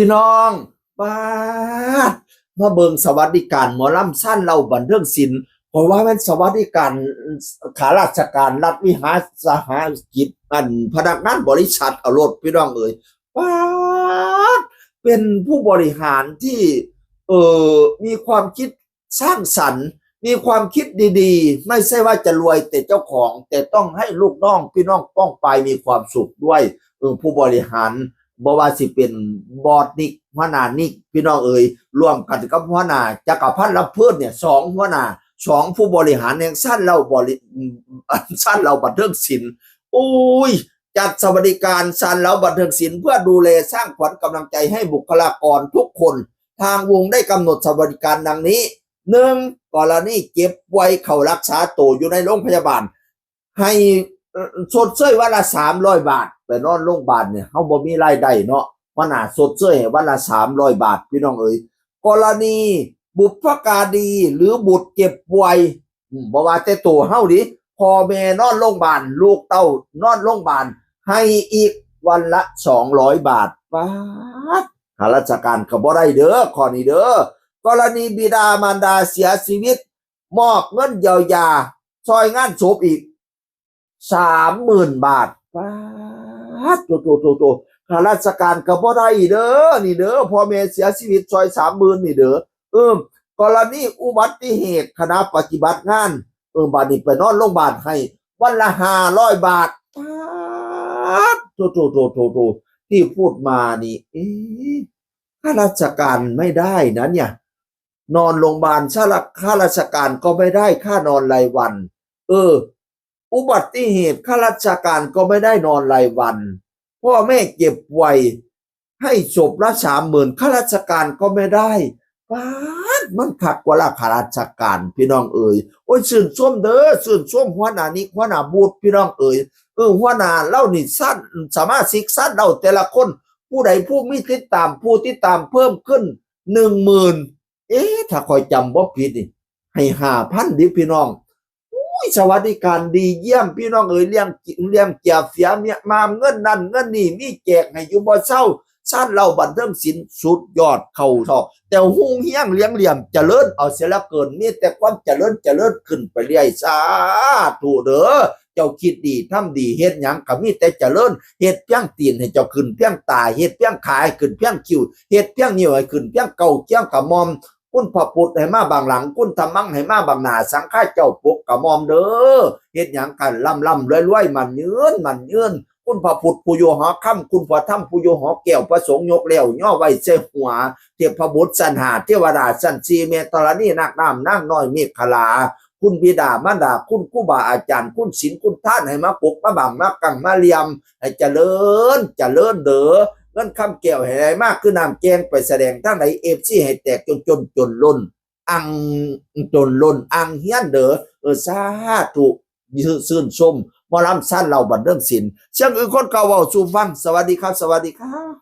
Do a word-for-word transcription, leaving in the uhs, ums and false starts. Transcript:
พี่น้อง ป๊าด มาเบิ่งสวัสดิการหมอลำชานเหล้าบันเทิงศิลป์ เพราะว่าแม่นสวัสดิการข้าราชการรัฐวิสาหกิจ อันพนักงานบริษัทเอาโลดพี่น้องเอ๋ย ป๊าด เป็นผู้บริหารที่ เอ่อ มีความคิดสร้างสรรค์ มีความคิดดีๆ ไม่ใช่ว่าจะรวยแต่เจ้าของ แต่ต้องให้ลูกน้องพี่น้องป้องปายมีความสุขด้วย เออ ผู้บริหาร บ่ว่าสิเป็นบอสนิก หัวหน้านิก พี่น้องเอ๋ย ร่วมกันกับหัวหน้าจักรพันธ์ลำเพลินเนี่ย สองหัวหน้า สองผู้บริหารแห่งชานเหล้าบริ ชานเหล้าบันเทิงศิลป์ โอ้ย จัดสวัสดิการชานเหล้าบันเทิงศิลป์ เพื่อดูแลสร้างขวัญกำลังใจให้บุคลากรทุกคน ทางวงได้กำหนดสวัสดิการดังนี้ หนึ่ง กรณีเจ็บป่วยเข้ารักษาตัวอยู่ในโรงพยาบาล ให้ เอ่อ ชดเชยวันละสามร้อยบาท ไปนอนโรงพยาบาลเนี่ย เฮาบ่มีรายได้เนาะ หัวหน้าชดเชยให้วันละสามร้อยบาท พี่น้องเอ๋ย กรณีบุพการีหรือบุตรเจ็บป่วย อืม บ่ว่าแต่ตัวเฮาดิ พ่อแม่นอนโรงพยาบาล ลูกเต้านอนโรงพยาบาล ให้อีกวันละสองร้อยบาท ป๊าด ข้าราชการก็บ่ได้เด้อ ข้อนี้เด้อ กรณีบิดามารดาเสียชีวิต มอบเงินเยียวยา ซอยงานศพอีก สามหมื่นบาท ป๊าด โต โต โต โต ข้าราชการก็บ่ได้เด้อ นี่เด้อ พ่อแม่เสียชีวิต ซอยสามหมื่นนี่เด้อ เออ กรณีอุบัติเหตุขณะปฏิบัติงาน เออ บาดนี้ไปนอนโรงพยาบาลให้วันละห้าร้อยบาท ป๊าด โต โต โต โต โต ที่พูดมานี่ เอ๊ะ ข้าราชการไม่ได้นะเนี่ย นอนโรงพยาบาล ข้ารา- ข้าราชการก็ไม่ได้ค่านอนรายวัน เออ อุบัติเหตุข้าราชการก็ไม่ได้นอนรายวัน พ่อแม่เจ็บป่วย ให้ศพละสามหมื่น ข้าราชการก็ไม่ได้ ป๊าด มันคักกว่าละข้าราชการ พี่น้องเอ๋ย โอ้ย ชื่นชมเด้อ ชื่นชมหัวหน้านิก หัวหน้าบูธ พี่น้องเอ๋ย เออ หัวหน้าเหล่านี่ชาน สมาชิกชานเหล้าแต่ละคน ผู้ใดผู้มีติดตาม ผู้ติดตามเพิ่มขึ้น หนึ่งหมื่น เอ๊ะ ถ้าข้อยจำบ่ผิดนี่ ให้ห้าพันดิพี่น้อง อุ้ย สวัสดิการดีเยี่ยม พี่น้องเอ๋ย เลี้ยง เลี้ยงเจียเสียเมีย มามเงินนั่นเงินนี่ มีแจกให้อยู่บ่เซา ชานเหล้าบันเทิงศิลป์ สุดยอดเข้าเถาะ แต่ฮุ่งเฮียงเลี้ยงเหลี่ยมเจริญเอาเสียเหลือเกิน มีแต่ความเจริญเจริญขึ้นไปเรื่อย สาธุเด้อ เจ้าคิดดีทำดี เฮ็ดหยังก็มีแต่เจริญ เฮ็ดเพียงตีนให้เจ้าขึ้นเพียงตา เฮ็ดเพียงขาให้ขึ้นเพียงคิ้ว เฮ็ดเพียงนิ้วให้ขึ้นเพียงเก้าเกี้ยงกะหม่อม คุณพระพุทธให้มาบังหลัง คุณธรรมังให้มาบังหน้า สังฆาเจ้าปกกะหม่อมเด้อ เฮ็ดหยังก็ร่ำร่ำรวยรวย มั่นยืนมั่นยืน คุณพระพุทธผู้อยู่หอคำ คุณพระธรรมผู้อยู่หอแก้ว พระสงฆ์ยกแล้วย่อไว้ใส่หัว เทพบุตรชั้นห้า เทวดาชั้นสี่ แม่ธรณี นาคน้ำนางน้อยเมขลา คุณบิดามารดา คุณครูบาอาจารย์ คุณศีลคุณทาน ให้มาปกมาบังมากังมาเหลี่ยม ให้เจริญเจริญเด้อ เงินคำแก้วให้ไหลมาคือน้ำแกง ไปแสดงทางใด เอฟซี ให้แตกจนจนจนล้น อังจนล้นอังเฮียนเด้อ เออ สาธุ ชื่นชมหมอลำชานเหล้าบันเทิงศิลป์ เสียงอื่นคนเก่าเว้าสู่ฟัง สวัสดีครับ สวัสดีครับ